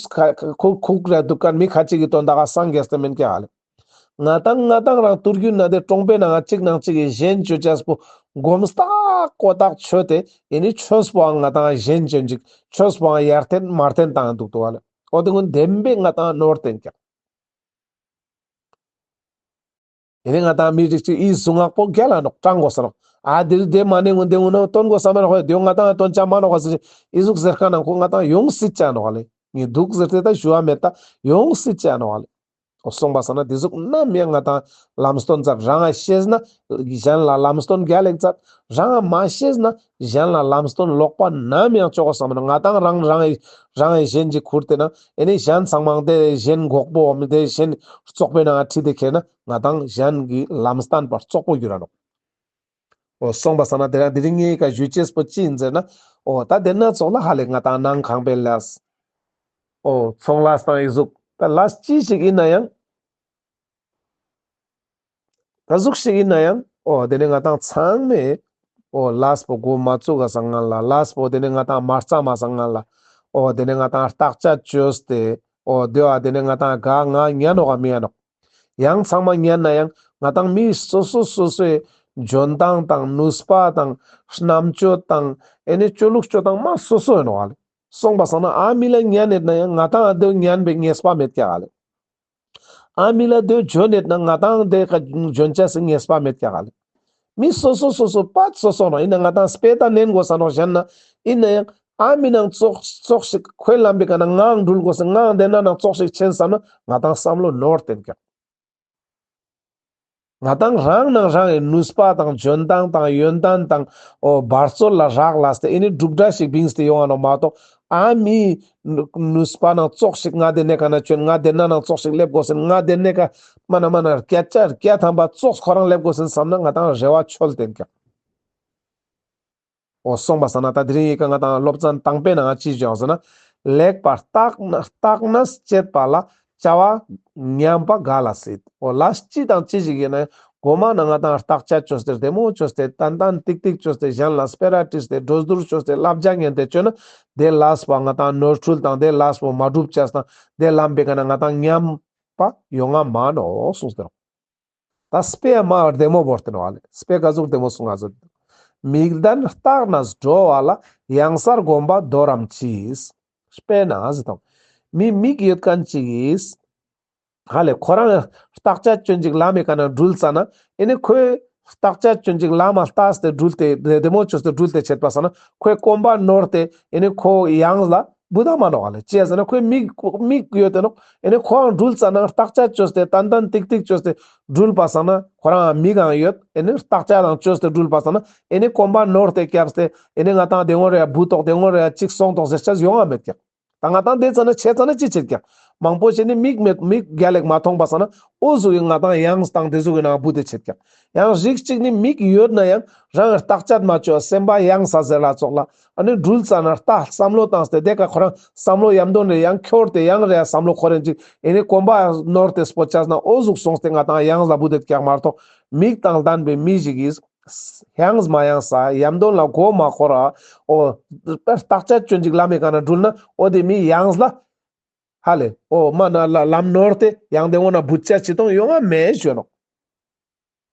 ཁུག་ཁུག་རེ་འདུག་མཁན་མི་ཁ་ཅིག་གི་དོན་དག་ག་སངས་རྒྱས་ཏེ་མེན་ཀྱག་ལེ། ང་ཏང་ང་ཏང་རང་དུར་རྒྱུ་ན་དེ་གྲོང་པའི་ནང་ང་གཅིག་ནང་གཅིག་གི་ཞེན་ཅོ་ཅེས་པོ་སྒོམ་སྟེ་ཀོ་ཏག་ཆོད་དེ་ཨེ་ནི་ཆོས་པོའང་ང་ཏང་ཞེན་ཅོ་ཅིག་ཆོས་པོའང་ཡར་ཐོན་མར་ཐོན་བཏང་འདུག་ཏོ་བ་ལེ། འོ་དེ་ཀུན་བདེན་པའི་ང་ཏང་ནོར་ཏེན་ཀྱག་ཨེ་ནི་ང་ཏང་མི་རིགས་ཅིག་ཨི་གཟུངས་སྔགས་པོ་རྒྱལ་ལ་ནོག་དྲང་དགོས་ས་ནོག་ཨ་དེ་དེ་མ་ནེ་ཀུན་དེ་ཀུན་ནོ་སྟོན་དགོས་ས་མེད་ནོག་ཧོ་དེ་ང་ཏང་སྟོན་ཅ་མ་ནོག་ཟེར་ཨི་ཟུག་ཟེར་མཁན་ནང་ཁོ་ང་ཏང་ཡོང་སྲིད་ཅ་ནོག་ལེ། ངས་འདུག་ཟེར་ཏེ་ད་ཞུ་བ་མེད་ད་ཡོང་སྲིད་ཅ་ནོག་ལེ། འོ་སོང་པ་སང་ན་དེ་ཟུག་ནམ་ཡང་ང་ཏང་ལམ་སྟོན་མཛད། རང་ང་ཤེས་ན་གཞན་ལ་ལམ་སྟོན་རྒྱལ་ལ་མཛད། རང་ང་མ་ཤེས་ན་གཞན་ལ་ལམ་སྟོན་ལོག་པ་ནམ་ཡང་ཅོ་གོས་ས་མི་འདུག། ང་ཏང་རང་རང་རང་གཞན་གྱི་ཁུར་ཏེ་ན་ཨེ་ནི་གཞན་ཚང་མ་དེ་གཞན་འགོག་པོ་འོ་མི་དེ་གཞན་རྩོག་པོའི་ནང་ཁྲིད་དེ་ཁྱེར་ན་ང་ཏང་གཞན་གྱི་ལམ་སྟན་པ་རྩོག་པོ་འགྱུར་ར་ནོག། འོ་སོང་པ་སང་ན་དེ་རིང་དེ་རིང་ངའི་ཀ་ཞུ་ཅེས་པོ་ཅི་ཡིན་ཟེར་ན། འོ་ད་དེ་ན་ཙོགས་ལ་ཧ་ལེ་ང་ཏང་ནང་ཁང་པའི་ལས། འོ་ཚོང་ལས་དང་ཨི་ཟུག་ད་ལས་ཅི་ཞིག་ཡིན་ན་ཡང་། ད་ཟུག་ཞིག་ཡིན་ན་ཡང་། འོ་དེ་ནི་ང་ཏང་ཚང་མས། འོ་ལས་པོ་འགོ་མ་བཙུགས་ག་སང་སྔན་ལ་ལས་པོ་དེ་ནི་ང་ཏང་མ་རྩམ་མ་སང་སྔན་ལ། འོ་དེ་ནི་ང་ཏང་བརྟག་དཔྱད་བཅོས་ཏེ། འོ་དེ་བ་དེ་ནི་ང་ཏང་ག་ང་ཉན་ནོག་ག་མི་ཉན་ནོག། ཡང་ཚང་མ་ཉན་ན་ཡང་ང་ཏང་མི་སོ་སོ་སོ་སོའི་འཇོན་ཐང་དང་ནུས་པ་དང་རྣམ་དཔྱོད་དང་ཨེ་ནི་སྤྱོད་ལུགས་སྤྱོད་སྟངས་མ་སོ་སོ་ཡིན་ནོག་ལེ། སོང་པ་སང་ན་ཨ་མི་ལ་ཉན་ནེད་ན་ཡང་ང་ཏང་ཨ་དེ་ཉན་པའི་ངེས་པ་མེད་ཀྱག་ལེ། ཨ་མི་ལ་དེ་འཇོན་ནེད་ན་ང་ཏང་དེ་ཀ་འཇོན་ཆ་སི་ངེས་པ་མེད་ཀྱག་ལེ། མི་སོ་སོ་སོ་སོ་པ་སོ་སོ་ནོག། ཡིན་ན་ང་ཏང་དཔེ་ད་ནན་དགོས་ས་ནོག་གཞན་ན། ཡིན་ན་ཡང་ཨ་མི་ནང་ཙོགས་ཙོགས་ཤིག་ཁོའི་ལམ་པའི་ཀ་ན་ངའང་འགྲུལ་དགོས་ས། ངའང་དེ་ན་ནང་ཙོགས་ཤིག་ཆེན་བསམ་ན་ང་ཏང་བསམ་བློ་ནོར་ཏེན་ཀྱག། ང་ཏང་རང་ནང་རང་གི་ནུས་པ་དང་འཇོན་ཐང་དང་ཡོན་ཏན་དང་འོ་འབད་རྩོལ་ལ་རག་ལས་ཏེ་ཨེ་ནི་གྲུབ་འབྲས་ཤིག་བིངས་ཏེ་ཡོང་ང་ནོག་མ་གཏོགས། ཨ་མི་ནུས་པ་ནང་ཙོགས་ཤིག་ང་དེ་ནེ་ཀ་ན་ཆོན། ང་དེ་ན་ནང་ཙོགས་ཤིག་སླེབས་དགོས་ཟིན། ང་དེ་ནེ་ཀ་མ་ན་མ་ན་བརྒྱ་ཆ་བརྒྱ་ཐམ་པ་ཙོགས་ཁོ་རང་སླེབས་དགོས་ཟིན་བསམ་ན་ང་ཏང་རེ་བ་ཆོལ་ཏེན་ཀྱག། འོ་སོང་པ་སང་ན་ད་དེ་རིང་ཡི་ཀ་ང་ཏང་སློབ་ཚན་དང་པོའི་ནང་ཅི་བྱུང་ཟེར་ན། ལེགས་པར་བརྟག་ན་བརྟག་ནས་དཔྱད་པ་ལ་བྱ་བ་ཉམས་པ་ག་ལ་སྲིད། འོ་ལས་ཅི་དང་ཅི་ཞིག་ཡིན་ན་གོ་མ་ན་ང་ཏང་བརྟག་དཔྱད་བཅོས་ཏེ་བདེ་མོ་བཅོས་ཏེ་ཏན་ཏན་ཏིག་ཏིག་བཅོས་ཏེ་གཞན་ལ་སྤེ་ར་དྲིས་ཏེ་གྲོས་བསྡུར་བཅོས་ཏེ་བསླབ་བྱ་ཉན་ཏེ་བཅོས་ན་དེ་ལས་པོ་ང་ཏང་ནོར་འཁྲུལ་དང་དེ་ལས་པོ་མ་འགྲུབ་ཅེས་དང་དེ་ལམ་པའི་ཀ་ན་ང་ཏང་ཉམས་པ་ཡོང་ང་མ་ནོག་གསུངས་ཏེ་ནོག། ད་དཔེ་མ་བདེ་མོ་བོར་ཏེ་ནོག་ལེ། དཔེ་ག་ཟུག་བདེ་མོ་གསུང་ང་ཟེར། མིག་ལྡན་བརྟག་ནས་འགྲོ་བ་ལ། གཡང་སར་གོམ་པ་དོར་རམ་ཅི། དཔེར་ན་ཟེར་དང་། མི་མིག་ཡོད་མཁན་ཅིག་གིས། ཧ་ལེ་ཁོ་རང་བརྟག་དཔྱད་བཅོན་ཅིག་ལམ་མི་ཀ་ན་འགྲུལ་ཙ་ན། ཨེ་ནི་ཁོས་བརྟག་དཔྱད་བཅོན་ཅིག་ལམ་མ་ལྟས་ཏེ་འགྲུལ་ཏེ་བདེ་མོ་བཅོས་ཏེ་འགྲུལ་ཏེ་ཆེད་པ་སང་ན་ཁོའི་གོམ་པ་ནོར་ཏེ་ཨེ་ནི་ཁོ་གཡང་ལ་བུད་ད་མ་ནོག་ལེ། ཅི་ཟེར་ན་ཁོའི་མིག་མིག་ཡོད་དེ་ནོག། ཨེ་ནི་ཁོའང་འགྲུལ་ཙ་ན་བརྟག་དཔྱད་བཅོས་ཏེ་ཏན་ཏན་ཏིག་ཏིག་བཅོས་ཏེ་འགྲུལ་པ་སང་ན་ཁོ་རང་མིག་ཡང་ཡོད། ཨེ་ནི་བརྟག་དཔྱད་དང་བཅོས་ཏེ་འགྲུལ་པ་སང་ན་ཨེ་ནི་གོམ་པ་ནོར་ཏེ་བརྒྱབ་སྟེ་ཨེ་ནི་ང་ཏང་དེ་ངོ་རེ་ཡ་བུད་དོག་དེ་ངོ་རེ་ཡ་ཅིག་སོང་དོག་ཟེར་ཆ་ཡོང་ང་མེད་ཀྱག། ད་ང་ཏང་དེ་ཙ་ན་ཆེ་ཙ་ན་ཅི་ཆེད་ཀྱག། མང་པོ་ཞིག་ནི་མིག་མེད་མིག་རྒྱལ་ལ་མ་མཐོང་པ་སང་ན་འོ་ཟུག་གི་ང་ཏང་གཡང་དང་དེ་ཟུག་གི་ནང་བུད་དེ་ཆེད་ཀྱག། ཡང་རིགས་གཅིག་ནི་མིག་ཡོད་ན་ཡང་རང་བརྟག་དཔྱད་མ་བཅོས་སེམས་པ་གཡང་ས་ཟེར་ལ་ཙོགས་ལ། ཨ་ནི་འགྲུལ་ཙ་ན་ལྟ་བསམ་བློ་བཏང་སྟེ་དེ་ཀ་ཁོ་རང་བསམ་བློ་ཡམ་དོན་རེ་ཡང་འཁྱོར་ཏེ་ཡང་རེ་བསམ་བློ་འཁོར་རེན་ཅིག་ཨེ་ནི་གོམ་པ་ནོར་ཏེ་སྤོ་ཆ་ན་འོ་ཟུག་སོང་སྟེ་ང་ཏང་གཡང་ལ་བུད་དེ་ཀྱག་མ་གཏོགས་མིག་དང་ལྡན་པའི་མི་ཞིག་གིས་གཡང་མ་གཡང་ས་ཡམ་དོན་ལ་མགོ་མ་འཁོར་ར། འོ་བརྟག་དཔྱད་བཅོན་ཅིག་ལམ་མི་ཀ་ན་འགྲུལ་ན་འོ་དེ་མི་གཡང་ལ། ཧ་ལེ། འོ་མ་ན་ལ་ལམ་ནོར་ཏེ་ཡང་དེ་འོ་ན་བུད་ཆ་ཅི་གཏོང་ཡོང་ང་མེད་ཞུ་ནོག།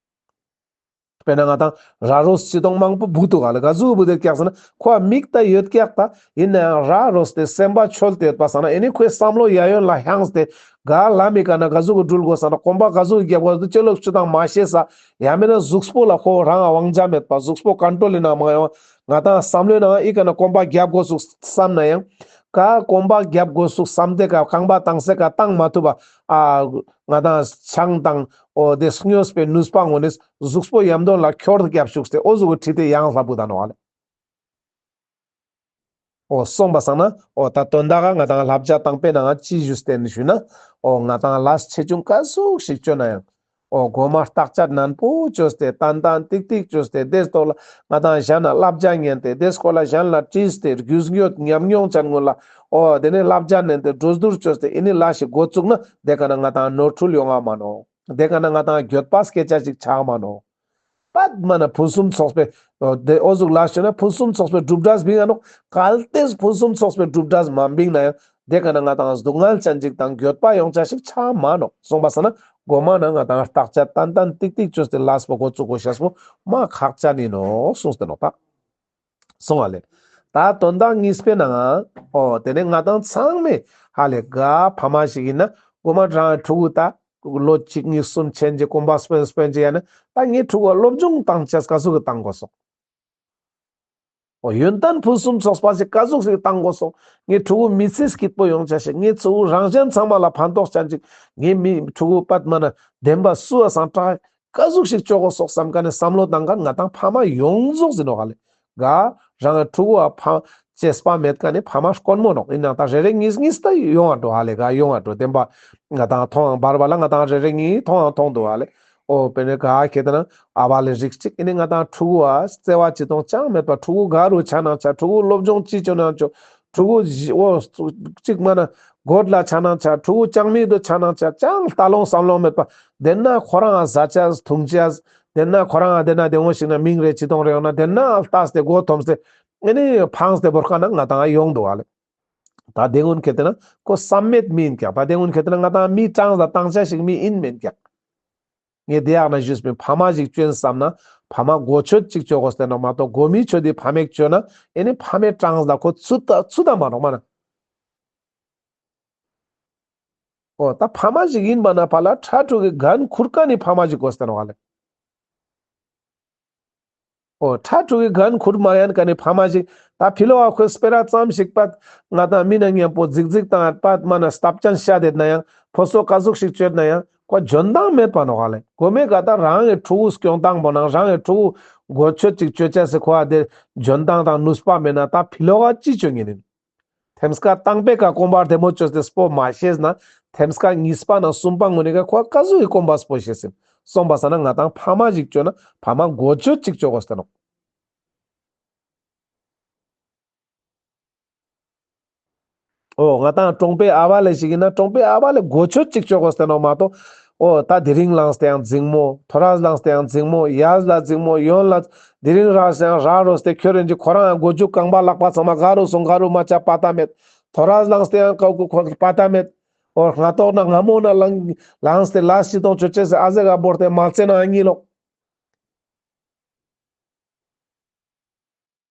དཔེར་ན་ང་ཏང་ར་རོས་ཅི་གཏོང་མང་པོ་བུད་དུག་ག་ལེ། ག་ཟུག་བུད་དེ་ཀྱག་ཟེར་ན་ཁོ་མིག་ད་ཡོད་ཀྱག་ད། ཡིན་ན་ཡང་ར་རོས་ཏེ་སེམས་པ་འཆོལ་ཏེ་ཡོད་པ་སང་ན་ཨེ་ནི་ཁོའི་བསམ་བློ་ཡ་ཡོན་ལ་ཧང་སྟེ་ག་ལམ་མི་ཀ་ན་ག་ཟུག་གི་འགྲུལ་དགོས་ས་ན་གོམ་པ་ག་ཟུག་གི་རྒྱབ་དགོས་ས་ན་ཅི་ལོག་ཅི་དང་མ་ཤེས་ས། ཡང་མིན་ན་གཟུགས་པོ་ལ་ཁོ་རང་ང་དབང་ཆ་མེད་པ་གཟུགས་པོ་ཀོན་ཊོལ་ལི་ནང་མ་ཡོང་། ང་ཏང་བསམ་བློའི་ནང་ཨི་ཀ་ན་གོམ་པ་རྒྱབ་དགོས་ཟུག་བསམ་ན་ཡང་། ག་གོམ་པ་རྒྱབ་དགོས་ཟུག་བསམ་སྟེ་ཀ་རྐང་པ་བཏང་སེ་ཀ་བཏང་མ་ཐུབ་པ། ཨ་ང་ཏང་ཆང་དང་འོ་དེ་སྨྱོས་པའི་ནུས་པ་ངོ་ནས་གཟུགས་པོ་ཡམ་དོན་ལ་འཁྱོར་ཏེ་རྒྱབ་ཞུགས་ཏེ་འོ་ཟུག་གི་ཁྲིད་དེ་ཡང་ལ་བུད་ད་ནོག་ལེ། འོ་སོང་པ་སང་ན་འོ་ད་དོན་དག་ག་ང་ཏང་བསླབ་བྱ་དང་པོའི་ནང་ཅི་ཞུས་ཏེ་ནི་ཞུས་ན། འོ་ང་ཏང་ལས་ཆེ་ཆུང་ག་ཟུག་ཞིག་བཅོ་ན་ཡང་། འོ་གོ་མ་བརྟག་དཔྱད་ནན་པོ་བཅོས་ཏེ་ཏན་ཏན་ཏིག་ཏིག་བཅོས་ཏེ་དེ་ཐོག་ལ་ང་ཏང་གཞན་ལ་བསླབ་བྱ་ཉན་ཏེ་དེ་སྐོར་ལ་གཞན་ལ་དྲིས་ཏེ་རྒྱུས་ཡོད་ཉམས་མྱོང་ཅན་ངོ་ལ་འོ་དེ་ནས་བསླབ་བྱ་ཉན་ཏེ་གྲོས་བསྡུར་བཅོས་ཏེ་ཨི་ནི་ལས་ཤིག་འགོ་བཙུགས་ན་དེ་ཀ་ན་ང་ཏང་ནོར་འཁྲུལ་ཡོང་ང་མ་ནོག། དེ་ཀ་ན་ང་ཏང་འགྱོད་པ་སྐྱེ་ཆ་ཞིག་ཆགས་མ་ནོག། པད་མ་ན་ཕུན་སུམ་ཚོགས་པའི་འོ་དེ་འོ་ཟུག་ལ་ཞུ་ན་ཕུན་སུམ་ཚོགས་པའི་གྲུབ་འབྲས་བིང་ང་ནོག། གལ་ཏེ་ཕུན་སུམ་ཚོགས་པའི་གྲུབ་འབྲས་མ་བིང་ན་ཡང་དེ་ཀ་ན་ང་ཏང་སྡུག་བསྔལ་ཅན་ཅིག་དང་འགྱོད་པ་ཡོང་ཆ་ཞིག་ཆགས་མ་ནོག། སོང་པ་སང་ན་གོ་མ་ན་ང་ཏང་བརྟག་དཔྱད་ཏན་ཏན་ཏིག་ཏིག་བཅོས་ཏེ་ལས་པོ་འགོ་བཙུགས་དགོས་ཤེས་པོ་མ་ཁག་ཅན་ཡིན་ནོག་གསུངས་ཏེ་ནོག་ད། སོང་བ་ལེ། ད་དོན་དག་གཉིས་པའི་ནང་ང་འོ་དེ་ནས་ང་ཏང་ཚང་མས་ཧ་ལེ་ག་ཕ་མ་ཞིག་ཡིན་ན་གོ་མ་རང་ཕྲུ་གུ་ད་ལོ་གཅིག་གཉིས་གསུམ་ཆེན་གྱི་གོམ་པ་སྤོན་སྤོན་གྱི་ཡ་ན་ད་ངའི་ཕྲུ་གུ་སློབ་སྦྱོང་བཏང་ཆས་ག་ཟུག་གི་བཏང་དགོས་སོག། འོ་ཡོན་ཏན་ཕུན་སུམ་ཚོགས་པ་ཞིག་ཀ་ཟུག་ཞིག་བཏང་དགོས་སོག། ངའི་ཕྲུ་གུ་མི་ཚེ་སྐྱིད་པོ་ཡོང་ཆ་ཞིག། ངའི་ཕྲུ་གུ་རང་གཞན་ཚང་མ་ལ་ཕན་ཐོགས་ཆ་ཞིག། ངའི་མི་ཕྲུ་གུ་པད་མ་ན་བདེན་པ་སུ་བ་སང་དྲག་ཀ་ཟུག་ཞིག་ཅོ་དགོས་སོག་བསམ་མཁན་ནི་བསམ་བློ་བཏང་མཁན་ང་དང་ཕ་མ་ཡོངས་རྫོགས་ཟིན་ནོག་ཧ་ལེ། ག་རང་གི་ཕྲུ་གུ་བ་ཕ་གཅེས་པ་མེད་མཁན་ནི་ཕ་མ་དཀོན་མོ་ནོག། ཡིན་ནའང་ད་རེ་རེ་གཉིས་གཉིས་ད་ཡོང་བ་འགྲོ་ཧ་ལེ། ག་ཡོང་བ་འགྲོ། བདེན་པ་ང་དང་མཐོང་བ་བར་བ་ལ་ང་དང་རེ་རེ་གཉིས་མཐོང་བ་མཐོང་འདུག་ཧ་ལེ། འོ་དཔེར་ན་ག་ཁེ་ཏེ་ན་ཨ་བ་ལེ་རིགས་གཅིག་ཨེ་ནི་ང་དང་ཕྲུ་གུ་བ་བརྩེ་བ་ཅི་དང་ཅང་མེད་པ། ཕྲུ་གུ་ག་རུ་ཆ་ན་ཆ། ཕྲུ་གུ་སློབ་སྦྱོང་ཅི་ཅོ་ན་ཅོ། ཕྲུ་གུ་འོ་གཅིག་མ་ན་གོད་ལ་ཆ་ན་ཆ། ཕྲུ་གུ་ཅང་མི་དུ་ཆ་ན་ཆ། ཅང་ལྟ་ལོང་བསམ་ལོང་མེད་པ། དེ་ན་ཁོ་རང་ཟ་ཆ་འཐུང་ཆ། དེ་ན་ཁོ་རང་དེ་ན་དེ་འོ་ཞིག་ན་མིང་རེ་ཅི་དང་རེ་ཡོང་ན་དེ་ན་ལྟས་ཏེ་མགོ་འཐོམས་ཏེ་ཨེ་ནི་ཕངས་ཏེ་བོར་ཁ་ན་ང་དང་ཡོང་འདུག་ཧ་ལེ། ད་དེ་ཀུན་ཁེ་ཏེ་ན་ཁོ་བསམ་མེད་མི་ཡིན་ཀྱག། ད་དེ་ཀུན་ཁེ་ཏེ་ན་ང་དང་མི་གྲངས་ལ་བཏང་ཆ་ཞིག་མི་ཡིན་མིན་ཀྱག། ངས་དེ་ཡག་ན་ཞུས་པིན། ཕ་མ་ཞིག་ཅོན་བསམ་ན་ཕ་མ་གོ་ཆོད་ཅིག་ཅོ་དགོས་ཏེ་ནོག་མ་གཏོགས་གོ་མི་ཆོད་དེ་ཕ་མེག་ཅོ་ན་ཨེ་ནི་ཕ་མའི་གྲངས་ལ་ཁོ་ཚུད་ད་ཚུད་ད་མ་ནོག་མ་ན། འོ་ད་ཕ་མ་ཞིག་ཡིན་པ་ན་ཕ་ལ་ཕྲུ་གུ་གི་འགན་ཁུར་མཁན་ནི་ཕ་མ་ཞིག་དགོས་ཏེ་ནོག་ཧ་ལེ། འོ་ཕྲུ་གུ་གི་འགན་ཁུར་མ་ཡན་མཁན་ནི་ཕ་མ་ཞིག། ད་ཕི་ལོག་ག་ཁོའི་སྤེ་ར་ཙམ་ཞིག་པད་ང་དང་མི་ན་མཉམ་པོ་རྫིག་རྫིག་དང་པད་མ་ན་སྟབས་ཅན་བཤད་དེ་ན་ཡང་ཕོ་སོ་ཀ་ཟུག་ཞིག་ཅོས་ན་ཡང་ཁོ་འཇོན་ཐང་མེད་པ་ནོག་ཧ་ལེ། གོ་མེ་ག་ད་རང་གི་ཕྲུ་གུ་སྐྱོང་སྟངས་པོ་ནང་རང་གི་ཕྲུ་གུ་གོ་ཆོད་ཅིག་ཅོ་ཆ་སི་ཁོ་ཨ་དེ་འཇོན་ཐང་དང་ནུས་པ་མེད་ན་ད་ཕི་ལོག་ག་ཅི་ཅོ་ཉན་ཡིན། ཐེམ་སྐས་དང་པོའི་ཀ་གོམ་པ་བདེ་མོ་ཅོས་ཏེ་སྤོ་མ་ཤེས་ན་ཐེམ་སྐས་གཉིས་པ་ན་གསུམ་པ་ངོ་ནི་ཀ་ཁོ་ཀ་ཟུག་གི་གོམ་པ་སྤོ་ཤེས་སིན། སོང་པ་ས་ན་ང་དང་ཕ་མ་ཞིག་ཅོ་ན་ཕ་མ་གོ་ཆོད་ཅིག་ཅོ་དགོས་ཏེ་ནོག། འོ་ང་དང་གྲོང་པའི་ཨ་བ་ལེ་ཞིག་ཡིན་ན་གྲོང་པའི་ཨ་བ་ལེ་གོ་ཆོད་ཅིག་ཅོ་དགོས་ཏེ་ནོག་མ་གཏོགས། འོ་ད་དེ་རིང་ལངས་ཏེ་ཡང་འཛིང་མོ། ཐོ་རས་ལངས་ཏེ་ཡང་འཛིང་མོ། ཡས་ལ་འཛིང་མོ། ཡོན་ལ་དེ་རིང་ར་ཡང་ར་རོས་ཏེ་ཁྱོད་རེན་གྱི་ཁོ་རང་ཡང་གོ་ཆོད་རྐང་པ་ལག་པ་ཚང་མ་ག་རུ་སོང་ག་རུ་མ་ཆ་པ་ཏ་མེད། ཐོ་རས་ལངས་ཏེ་ཡང་ཀའུ་ཀུ་ཁོ་པ་ཏ་མེད། འོ་སྔ་ཏོག་ན་སྔ་མོ་ན་ལངས་ལངས་ཏེ་ལ་ཞིག་དང་ཅོ་ཅེས་སི་ཨ་ཟེ་ག་བོར་ཏེ་མ་ཚེ་ན་ཨ་ཉི་ལོག།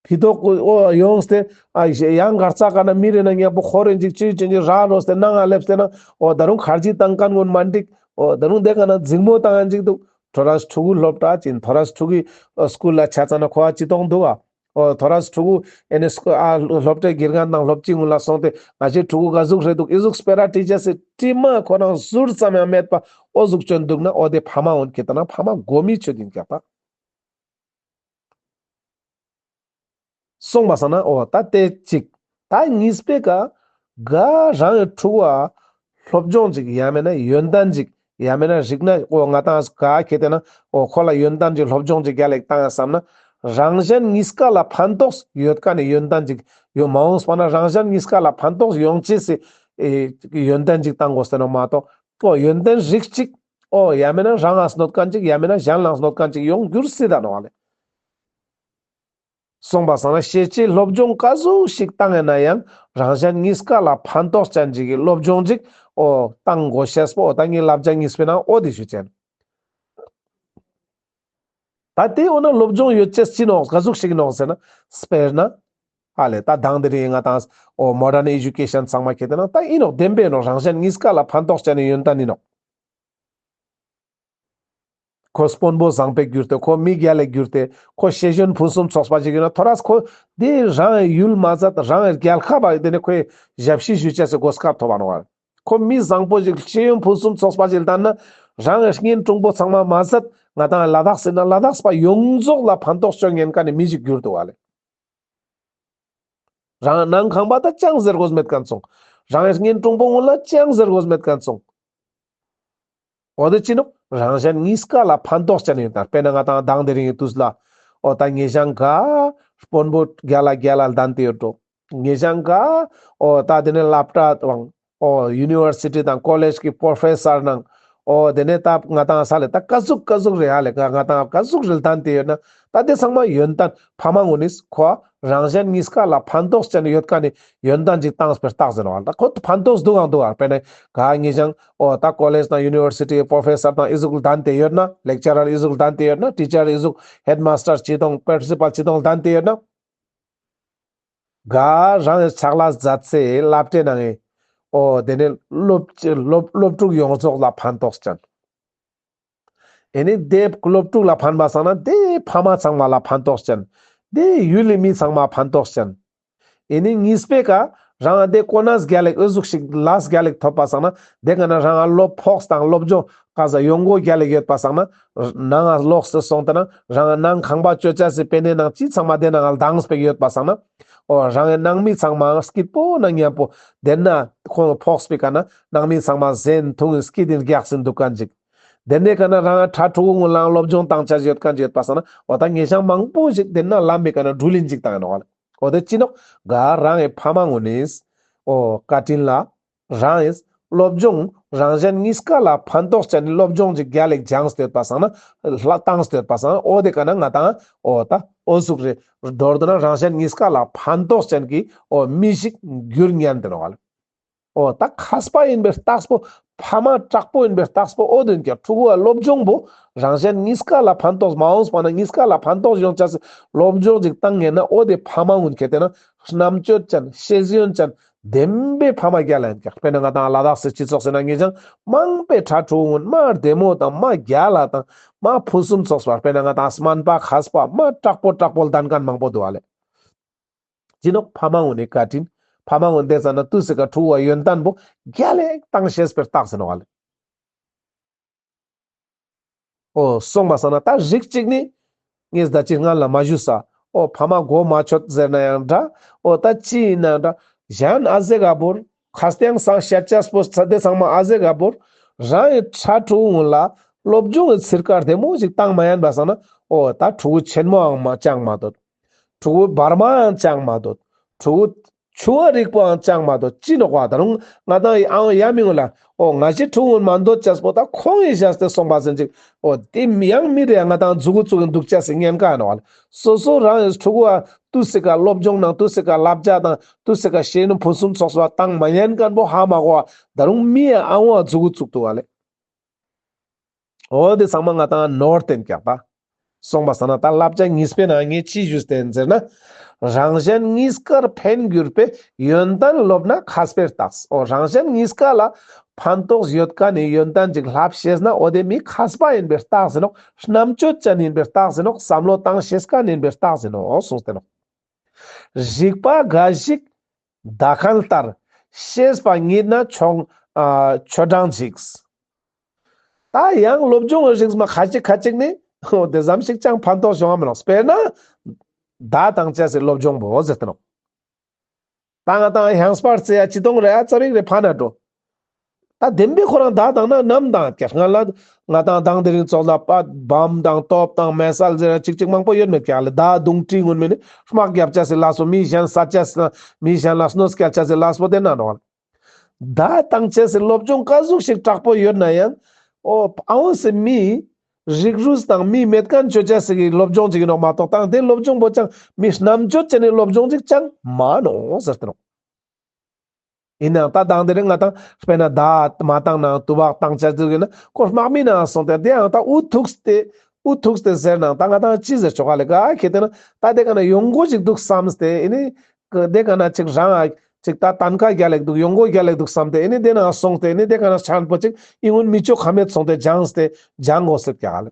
ཕི་ཏོག་འོ་ཡོངས་ཏེ་ཨ་ཡང་གར་ཙ་ག་ན་མི་རེ་ན་ཉག་པོ་ཁོ་རེ་འཇིག་ཅི་ཅི་ཅི་ར་རོས་ཏེ་ནང་ང་སླེབས་ཏེ་ན་འོ་ད་རུང་ཁར་ཇི་བཏང་མཁན་ཀུན་མ་འགྲིག། འོ་ད་རུང་དེ་ག་ན་འཛིང་མོ་བཏང་ཡང་འཇིག་འདུག། ཐོ་རས་ཕྲུ་གུ་སློབ་གྲྭ་ཅིན་ཐོ་རས་ཕྲུ་གུ་སྐུལ་ལ་ཆ་ཙ་ན་ཁོ་ཨ་ཅི་གཏོང་འདུག་ཨ། འོ་ཐོ་རས་ཕྲུ་གུ་ཨེ་ནི་སྐུ་ཨ་སློབ་གྲྭའི་དགེ་རྒན་དང་སློབ་སྤྱི་ངུན་ལ་སོང་སྟེ་ང་ཅི་ཕྲུ་གུ་ག་ཟུག་རེད་འདུག་ཨི་ཟུག་སྤེ་ར་ཏི་ཅེས་སི་དྲི་མ་ཁོ་རང་ཟུར་ཙམ་ཡང་མེད་པ་འོ་ཟུག་ཅོན་འདུག་ན་འོ་དེ་ཕ་མ་འོན་ཁེ་ཏེ་ན་ཕ་མ་གོ་མི་ཆོད་ཡིན་ཀྱག་པ། སོང་པ་ས་ན་འོ་ད་དེ་གཅིག། ད་གཉིས་པའི་ཀ་ག་རང་གི་ཕྲུ་གུ་ཨ་སློབ་སྦྱོང་ཅིག་ཡང་མེད་ན་ཡོན་ཏན་ཅིག་ཡང་མེད་ན་རིག་ན་འོ་ང་དང་ག་ཁེ་ཏེ་ན་འོ་ཁོ་ལ་ཡོན་ཏན་ཅིག་སློབ་སྦྱོང་ཅིག་རྒྱལ་ལེགས་བཏང་ཡ་བསམ་ན་རང་གཞན་གཉིས་ཀ་ལ་ཕན་ཐོགས་ཡོད་མཁན་ནི་ཡོན་ཏན་ཅིག་ཡོད་མ་འོངས་པ་ན་རང་གཞན་གཉིས་ཀ་ལ་ཕན་ཐོགས་ཡོང་ཅེས་སི་ཨེ་ཡོན་ཏན་ཅིག་བཏང་དགོས་ཟེར་ནོག་མ་གཏོགས་འོ་ཡོན་ཏན་རིགས་གཅིག་འོ་ཡང་མེད་ན་རང་ང་གནོད་མཁན་ཅིག་ཡང་མེད་ན་གཞན་ལ་གནོད་མཁན་ཅིག་ཡོང་འགྱུར་སྲིད་ད་ནོག་ལེ། སོང་པ་སང་ན་ཤེས་བྱའི་སློབ་སྦྱོང་ག་ཟུག་ཞིག་བཏང་ཡིན་ན་ཡང་རང་གཞན་གཉིས་ཀ་ལ་ཕན་ཐོགས་ཅན་ཅིག་གི་སློབ་སྦྱོང་ཅིག་འོ་བཏང་དགོས་ཤེས་པོ་འོ་ད་ངའི་བསླབ་བྱ་གཉིས་པའི་ནང་འོ་དེ་ཞུ་ཅན། ད་དེ་འོ་ན་སློབ་སྦྱོང་ཡོད་ཅེས་ཅི་ནོག་ག་ཟུག་ཞིག་ནོག་ཟེར་ན་དཔེར་ན་ཨ་ལེ་ད་དང་དེ་རིང་ང་དང་འོ་མོ་ཌརན་ཨེ་ཇུ་ཀེ་ཤན་ཚང་མ་ཁེ་ཏེ་ན་ད་ཨིན་ནོག་བདེན་པའི་ནོག་རང་གཞན་གཉིས་ཀ་ལ་ཕན་ཐོགས་ཅན་ནི་ཡོན་ཏན་ཨིན་ནོག། ཁོ་དཔོན་པོ་བཟང་པོ་གྱུར་ཏེ་ཁོ་མི་རྒྱལ་ལ་གྱུར་ཏེ་ཁོ་ཤེས་ཡོན་ཕུན་སུམ་ཚོགས་པ་ཞིག་ཡོད་ན་ཐོ་རས་ཁོ་དེ་རང་ཡུལ་མ་ཟད་རང་རྒྱལ་ཁབ་བ་དེ་ནི་ཁོའི་ཞབས་ཕྱི་ཞུ་ཅེས་སི་གོ་སྐབས་ཐོབ་པ་ནོག་བ། ཁོ་མི་བཟང་པོ་ཞིག་ཤེས་ཡོན་ཕུན་སུམ་ཚོགས་པ་ཞིག་ལྟར་ན་རང་གི་གཉེན་དྲུང་པོ་ཚང་མ་མ་ཟད་ང་དང་ལ་དྭགས་ཟེར་ན་ལ་དྭགས་པ་ཡོངས་རྫོགས་ལ་ཕན་ཐོགས་ཅོ་ཉན་མཁན་ནི་མི་ཞིག་གྱུར་འདུག་བ་ལེ། རང་ནང་ཁང་པ་ད་ཅང་ཟེར་དགོས་མེད་མཁན་སོང་། རང་གི་གཉེན་དྲུང་པོ་ངུན་ལ་ཅང་ཟེར་དགོས་མེད་མཁན་སོང་། འོ་དེ་ཅི་ནོག་རང་གཞན་གཉིས་ཀ་ལ་ཕན་ཐོགས་ཅན་ཡོད་ད། དཔེར་ན་ང་དང་དང་དེ་རིང་གི་དུས་ལ་འོ་ད་ངེ་ཞང་ག་དཔོན་པོ་རྒྱལ་ལ་རྒྱལ་ལ་ལྡན་ཏེ་ཡོད་འགྲོ། ངེ་ཞང་ག་འོ་ད་དེ་ནི་སློབ་གྲྭ་དང་འོ་ཡུ་ནི་ཝར་སི་ཊི་དང་ཀོ་ལེཇ་གི་པྲོ་ཕེ་སར་ནང་འོ་དེ་ནས་ད་ང་དང་ས་ལེ་ད་ཀ་ཟུག་ཀ་ཟུག་རེ་ཧ་ལེ་ང་དང་ཀ་ཟུག་རེ་ལྡན་ཏེ་ཡོད་ན་ད་དེ་ཚང་མ་ཡོན་ཏན་ཕ་མ་ངུན་ནི་ཁོ་རང་གཞན་གཉིས་ཀ་ལ་ཕན་ཐོགས་ཅན་ཡོད་མཁན་ནི་ཡོན་ཏན་ཅིག་བཏང་སྤེ་ར་བཏགས་ཟེར་བ་ད་ཁོ་ཕན་ཐོགས་འདུག་གང་འདུག་ག་དཔེར་ན་ག་ངེ་ཞང་འོ་ད་ཀོ་ལེཇ་དང་ཡུ་ནི་ཝར་སི་ཊི་པྲོ་ཕེ་སར་དང་ཨི་ཟུག་ལྡན་ཏེ་ཡོད་ན་ལེག་ཅ་རར་ཨི་ཟུག་ལྡན་ཏེ་ཡོད་ན་ཊི་ཅར་ཨི་ཟུག་ཧེཌ་མཱས་ཊར་ཅི་དང་པྲིན་སི་པལ་ཅི་དང་ལྡན་ཏེ་ཡོད་ན། ག་རང་གི་ཕྱག་ལས་མཛད་སའི་སློབ་གྲྭའི་ནང་ངི་འོ་དེ་ནི་སློབ་སློབ་སློབ་ཕྲུག་ཡོངས་རྫོགས་ལ་ཕན་ཐོགས་ཅན། ཨེ་ནི་དེ་སློབ་ཕྲུག་ལ་ཕན་པ་སང་ན་དེ་ཕ་མ་ཚང་མ་ལ་ཕན་ཐོགས་ཅན། དེ་ཡུལ་ལི་མི་ཚང་མ་ཕན་ཐོགས་ཅན། ཨེ་ནི་གཉིས་པའི་ཀ་རང་དེ་གོ་གནས་རྒྱལ་ལེགས་འོ་ཟུག་ཞིག་ལས་རྒྱལ་ལེགས་ཐོབ་པ་སང་ན་དེ་ཀ་ན་རང་སློབ་ཕོགས་དང་སློབ་སྦྱོང་ཀ་ཟ་ཡོང་སྒོ་རྒྱལ་ལེགས་ཡོད་པ་སང་ན་ནང་ང་ལོགས་སུ་སོང་སྟེ་ན་རང་ནང་ཁང་པ་ཅོ་ཅེས་སི་པེ་ནེ་ནང་ཅི་ཚང་མ་དེ་ནང་ལྡང་སྤེག་ཡོད་པ་སང་ན་འོ་རང་ནང་མི་ཚང་མ་སྐྱིད་པོ་ན་མཉམ་པོ་དེ་ན་ཁོང་ཕོགས་པའི་ཀ་ན་ནང་མི་ཚང་མ་ཟེན་ཐུང་སྐྱིད་དེ་རྒྱགས་སེ་འདུག་མཁན་ཅིག་དེ་ནས་ཀ་ན་རང་ཕྲུ་གུ་ངུན་ལའང་སློབ་སྦྱོང་བཏང་ཅེས་ཡོད་མཁན་ཅིག་ཡོད་པ་སང་ན་འོ་ད་ངེ་ཞང་མང་པོ་ཞིག་དེ་ན་ལམ་མི་ཀ་ན་འགྲུལ་ལིན་ཅིག་བཏང་ཡིན་ནོག་ལེ། འོ་དེ་ཅི་ནོག་ག་རང་ངི་ཕ་མ་ངུན་ནིས་འོ་བཀའ་དྲིན་ལ་རང་ངིས་སློབ་སྦྱོང་རང་གཞན་གཉིས་ཀ་ལ་ཕན་ཐོགས་ཅན་ནི་སློབ་སྦྱོང་ཅིག་རྒྱལ་ལེགས་སྦྱངས་ཏེ་ཡོད་པ་སང་ན་ལ་བཏང་སྟེ་ཡོད་པ་སང་ན་འོ་དེ་ཀ་ན་ང་དང་འོ་ད་འོ་ཟུག་རེ་མདོར་བསྡུ་ན་རང་གཞན་གཉིས་ཀ་ལ་ཕན་ཐོགས་ཅན་གྱི་འོ་མི་ཞིག་འགྱུར་ཉན་དེ་ནོག་ལེ། འོ་ད་མཁས་པ་ཡིན་པའི་རྟགས་པོ་ཕ་མ་དྲག་པོ་ཡིན་པའི་རྟགས་པོ་འོ་དེ་ཡིན་ཀྱང་ཕྲུ་གུ་བ་སློབ་སྦྱོང་པོ་རང་གཞན་གཉིས་ཀ་ལ་ཕན་ཐོགས་མ་འོངས་པ་ན་གཉིས་ཀ་ལ་ཕན་ཐོགས་ཡོང་ཅེས་སི་སློབ་སྦྱོང་ཅིག་བཏང་ངེ་ན་འོ་དེ་ཕ་མ་ངུན་ཁྱེར་ཏེ་ན་རྣམ་དཔྱོད་ཅན་ཤེས་ཡོན་ཅན་ལྡན་པའི་ཕ་མ་རྒྱལ་ལ་ཡིན་ཀྱང་དཔེར་ན་ང་དང་ལ་དྭགས་སི་སྤྱི་ཚོགས་སི་ནང་ངེ་ཅང་མང་པོའི་ཕྲུ་གུ་ངུན་མ་བདེ་མོ་དང་མ་རྒྱལ་ལ་དང་མ་ཕུན་སུམ་ཚོགས་པ་དཔེར་ན་ང་དང་སྨན་པ་མཁས་པ་མ་དྲག་པོ་དྲག་པོ་ལྡན་མཁན་མང་པོ་འདུག་ལེ། ཅི་ནོག་ཕ་མ་ངུན་ནི་བཀའ་དྲིན། ཕ་མ་ངུན་དེ་ཙ་ན་དུས་སི་ཀ་ཕྲུ་གུ་བ་ཡོན་ཏན་པོ་རྒྱལ་ལེགས་བཏང་ཤེས་པའི་རྟགས་ཡིན་ནོག་ལེ། འོ་སོང་པ་སང་ན་ད་རིགས་གཅིག་ནི་ངས་ད་ཅི་སྔ་ལ་མ་ཞུས་ས། འོ་ཕ་མ་མགོ་མ་ཆོད་ཟེར་ན་ཡང་འདྲ། འོ་ད་ཅི་ཡིན་ན་འདྲ། གཞན་ཨ་ཟེ་ག་བོར་ཁ་སྟེང་སང་བཤད་ཅེས་པོ་ཚ་དེ་ཚང་མ་ཨ་ཟེ་ག་བོར་རང་ངི་ཕྲུ་གུ་ངུན་ལ་སློབ་སྦྱོང་གི་ཚིར་ཀ་བདེ་མོ་ཞིག་བཏང་མ་ཉན་པ་སང་ན་འོ་ད་ཕྲུ་གུ་ཆེན་མོའང་མ་ཅང་མ་འདོད། ཕྲུ་གུ་བར་མའང་ཅང་མ་འདོད། ཕྲུ་གུ་ཆུང་བ་རིག་པོའང་ཅང་མ་འདོད། ཅི་ནོག་པ་ད་རུང་ང་དང་ཨང་ཡ་མི་ངུན་ལ་འོ་ང་ཞི་ཕྲུ་གུ་ངུན་མ་འདོད་ཅེས་པོ་ད་ཁོང་ངི་བཞག་སྟེ་སོང་པ་ཟེར་ཅིག་འོ་དེ་ཡང་མི་རེ་ང་དང་མཛུ་གུ་བཙུགས་ཀྱིན་འདུག་ཅེས་སི་ཉེན་ཁ་ཡིན་ནོག་ལེ། སོ་སོ་རང་ངི་ཕྲུ་གུ་བ་དུས་སི་ཀ་སློབ་སྦྱོང་ནང་དུས་སི་ཀ་བསླབ་བྱ་དང་དུས་སི་ཀ་ཤེས་ཡོན་ཕུན་སུམ་ཚོགས་པ་བཏང་མ་ཉན་མཁན་པོ་ཧ་མ་གོ་བ་ད་རུང་མི་ཡ་ཨང་བ་མཛུ་གུ་བཙུགས་འདུག་ལེ། འོ་དེ་ཚང་མ་ང་དང་ནོར་བསྟན་ཀྱག་པ། སོང་པ་སང་ན་ད་བསླབ་བྱ་གཉིས་པའི་ནང་ངས་ཅི་ཞུས་ཏེ་ཡིན་ཟེར་ན། རང་གཞན་གཉིས་ཀར་ཕན་གྱུར་པའི་ཡོན་ཏན་སློབ་ན་མཁས་པའི་རྟགས། འོ་རང་གཞན་གཉིས་ཀ་ལ་ཕན་ཐོགས་ཡོད་མཁན་ནི་ཡོན་ཏན་ཅིག་བསླབ་ཤེས་ན་འོ་དེ་མི་མཁས་པ་ཡིན་པའི་རྟགས་ཡིན་ནོག་བསམ་བློ་བཏང་ཤེས་མཁན་ཡིན་པའི་རྟགས་ཡིན་ནོག་གསུངས་ཏེ་ནོག་རིག་པ་འགའ་ཞིག་མདའ་ཁ་ལྟར། ཤེས་པ་ཉིད་ན་ཆོ་ཨ་ཆོ་འབྲང་འཇིགས། ད་ཡང་སློབ་སྦྱོང་གི་རིགས་མ་ཁ་ཅིག་ཁ་ཅིག་ནི་འོ་དེ་ཙམ་ཞིག་ཅང་ཕན་ཐོགས་བྱུང་བ་མི་ནོག་དཔེར་ན་མདའ་བཏང་ཅེས་སི་སློབ་སྦྱོང་པོ་ཟེར་ཏེ་ནོག་ད་ང་དང་ཧང་སྤར་རྩེ་ཡ་ཅི་དོང་རེ་ཡ་ཙ་པིག་རེ་ཕན་ན་འགྲོ། ད་བདེན་པའི་ཁོ་རང་མདའ་བཏང་ན་ནམ་བཏང་ཀྱག་སྔ་ལ་ང་དང་དང་དེ་རིང་ཙོགས་ལ་པ་བམ་དང་ཏོབ་དང་མེ་སལ་ཟེར་ཅིག་ཅིག་མང་པོ་ཡོད་མེད་ཀྱག་ལེ། མདའ་མདུང་གྲི་ངུན་མེད་ནི་དམག་རྒྱབ་ཅེས་སི་ལས་པོ་མི་གཞན་ས་ཅེས་སི་མི་གཞན་ལ་གནོད་སྐྱེལ་ཅེས་སི་ལས་པོ་དེ་ན་ནོག་མདའ་བཏང་ཅེས་སི་སློབ་སྦྱོང་ཀ་ཟུག་ཞིག་དྲག་པོ་ཡོད་ན་ཡང་འོ་ཨ་འོ་སི་མི་རིགས་རུས་དང་མི་མེད་མཁན་ཅོ་ཅེས་སི་གི་སློབ་སྦྱོང་ཅིག་ཡིན་ནོག་མ་གཏོགས་དང་དེ་སློབ་སྦྱོང་པོ་ཅང་མི་རྣམ་དཔྱོད་ཅན་ནི་སློབ་སྦྱོང་ཅིག་ཅང་མ་ནོག་ཟེར་ཏེ་ནོག་ཡིན་ནའང་ད་དང་དེ་རིང་ང་དང་དཔེར་ན་མདའ་མ་བཏང་ནའང་དུ་བ་བཏང་ཅེས་ཟེར་གི་ན་ཁོ་དམག་མི་ནང་སོང་སྟེ་དེའང་ད་འུ་ཐུག་སྟེ་འུ་ཐུག་སྟེ་ཟེར་ནའང་ད་ང་དང་ཅི་ཟེར་ཆོག་ག་ལེ། ག་ཁེ་ཏེ་ན་ད་དེ་ག་ན་ཡོང་སྒོ་ཞིག་འདུག་བསམས་ཏེ་ཨེ་ནི་དེ་ག་ན་ཅིག་རང་ཨ་ཅིག་ད་གཏན་ཁ་རྒྱལ་ལེགས་འདུག་ཡོང་སྒོ་རྒྱལ་ལེགས་འདུག་བསམས་ཏེ་ཨེ་ནི་དེ་ནང་སོང་སྟེ་ཨེ་ནི་དེ་ག་ན་ཆང་པོ་ཅིག་ཨི་ངུན་མི་ཅོ་ཁ་མེད་སོང་སྟེ་སྦྱངས་ཏེ་སྦྱང་དགོས་ཟེར་ཀྱག་ལེ།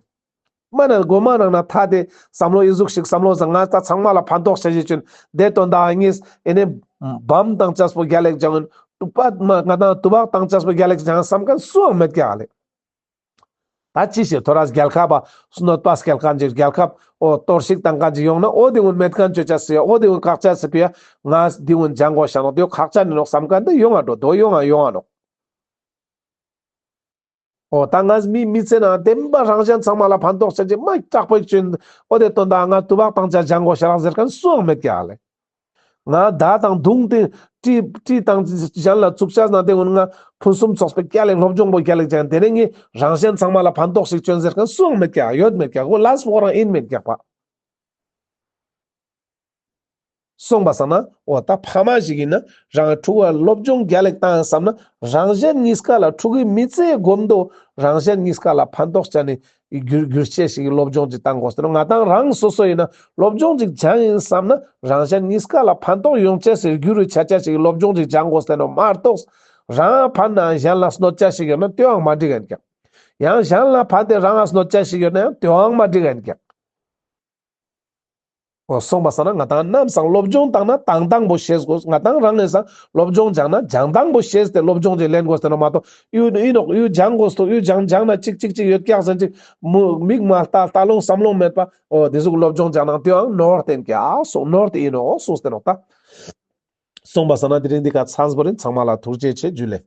མ་ན་གོ་མ་ནང་ན་ཐ་དེ་བསམ་བློ་ཨི་ཟུག་ཞིག་བསམ་བློ་ཟ་ང་ད་ཚང་མ་ལ་ཕན་ཐོགས་བྱ་ཞིག་བྱོན་དེ་དོན་དག་ཨ་ངིས་ཨེ་ནི་བམ་བཏང་ཅེས་པོ་རྒྱལ་ལེགས་སྦྱང་ཡིན། དུ་བ་མ་ང་དང་དུ་བ་བཏང་ཅེས་པོ་རྒྱལ་ལེགས་སྦྱང་བསམ་མཁན་སུའང་མེད་ཀྱག་ལེ། ད་ཅི་ཞིག་ཐོ་རས་རྒྱལ་ཁབ་པ་གནོད་པ་སྐྱེལ་མཁན་ཅིག་རྒྱལ་ཁབ་འོ་གཏོར་བཤིག་བཏང་མཁན་ཅིག་ཡོང་ན་འོ་དེ་ཀུན་མེད་མཁན་ཅོ་ཅེས་སི་འོ་དེ་ཀུན་བཀག་ཅེས་སི་ཕི་ཡ་ང་དེ་ཀུན་སྦྱང་དགོས་ཤ་ནོག་དེ་ཀུན་ཁག་ཅན་ཡིན་ནོག་བསམ་མཁན་དེ་ཡོང་ང་འགྲོ་དོ་ཡོང་ང་ཡོང་ང་ནོག་འོ་ད་ང་མི་མི་ཚེ་ནང་བདེན་པ་རང་གཞན་ཚང་མ་ལ་ཕན་ཐོགས་ཆེན་ཅིག་མ་དྲག་པོ་ཞིག་བྱོན། འོ་དེ་དོན་དག་ང་དུ་བ་བཏང་ཅེས་སྦྱང་དགོས་ཤ་རག་ཟེར་མཁན་སུའང་མེད་ཀྱག་ལེ། ང་མདའ་དང་མདུང་དེ་གྲི་གྲི་དང་གཞན་ལ་བཙུགས་ཅེས་ན་དེ་ཀུན་ང་ཕུན་སུམ་ཚོགས་པའི་རྒྱལ་ལེགས་སློབ་སྦྱོང་པོ་རྒྱལ་ལེགས་སྦྱང་དེ་ནས་ངས་རང་གཞན་ཚང་མ་ལ་ཕན་ཐོགས་ཤིག་བྱོན་ཟེར་མཁན་སུའང་མེད་ཀྱག་ཡོད་མེད་ཀྱག་འོ་ལས་པོ་རང་ཡིན་མེད་ཀྱག་པ། སོང་པ་སང་ན་འོ་ད་ཕ་མ་ཞིག་ཡིན་ན་རང་ཕྲུ་གུ་ལ་སློབ་སྦྱོང་རྒྱལ་ལེགས་བཏང་བསམ་ན་རང་གཞན་གཉིས་ཀ་ལ་ཕྲུ་གུའི་མི་ཚེ་གོམ་དོ་རང་གཞན་གཉིས་ཀ་ལ་ཕན་ཐོགས་ཆ་ནས་འགྱུར་འགྱུར་ཅེས་ཤིག་གི་སློབ་སྦྱོང་ཅིག་བཏང་དགོས་ཟེར་ནོག་ང་དང་རང་སོ་སོ་ཡིན་ན་སློབ་སྦྱོང་ཅིག་སྦྱང་ཡིན་བསམ་ན་རང་གཞན་གཉིས་ཀ་ལ་ཕན་ཐོགས་ཡོང་ཅེས་སི་འགྱུར་རུ་ཆ་ཅེས་ཤིག་གི་སློབ་སྦྱོང་ཅིག་སྦྱང་དགོས་ཟེར་ནོག་མ་གཏོགས་རང་ཕན་ན་གཞན་ལ་གནོད་ཅེས་ཤིག་ཡོད་ན་དེའང་མ་འགྲིག་ག་ཡིན་ཀྱག་ཡང་གཞན་ལ་ཕན་ཏེ་རང་ང་གནོད་ཅེས་ཤིག་ཡོད་ན་ཡང་དེའང་མ་འགྲིག་ག་ཡིན་ཀྱག་འོ་སོང་པ་སང་ན་ང་ཏང་ནམ་སང་སློབ་སྦྱོང་བཏང་ན་བཏང་བཏང་པོ་ཤེས་དགོས། ང་ཏང་རང་ངི་སང་སློབ་སྦྱོང་སྦྱང་ན་སྦྱང་བཏང་པོ་ཤེས་ཏེ་སློབ་སྦྱོང་ཅིག་ལེན་དགོས་ཏེ་ནོག་མ་གཏོགས་ཡུ་ཡུ་ནོག་ཡུ་སྦྱང་དགོས་ཏོ་ཡུ་སྦྱང་སྦྱང་ན་ཅིག་ཅིག་ཅིག་ཡོད་ཀྱག་ཟེར་ཅིག་མིག་མ་ལྟ་ལྟ་ལོང་བསམ་ལོང་མེད་པ་འོ་དེ་ཟུག་སློབ་སྦྱོང་སྦྱང་ནང་དེའང་ནོར་ཏེན་ཀྱག་སོང་ནོར་ཏེ་ཨིན་ནོག་སོང་སྟེ་ནོག་ད། སོང་པ་སང་ན་དེ་རིང་འདི་ཀ་ཚང་པོ་རིན་ཚང་མ་ལ་ཐུགས་རྗེ་ཆེ་ཇུ་ལེ།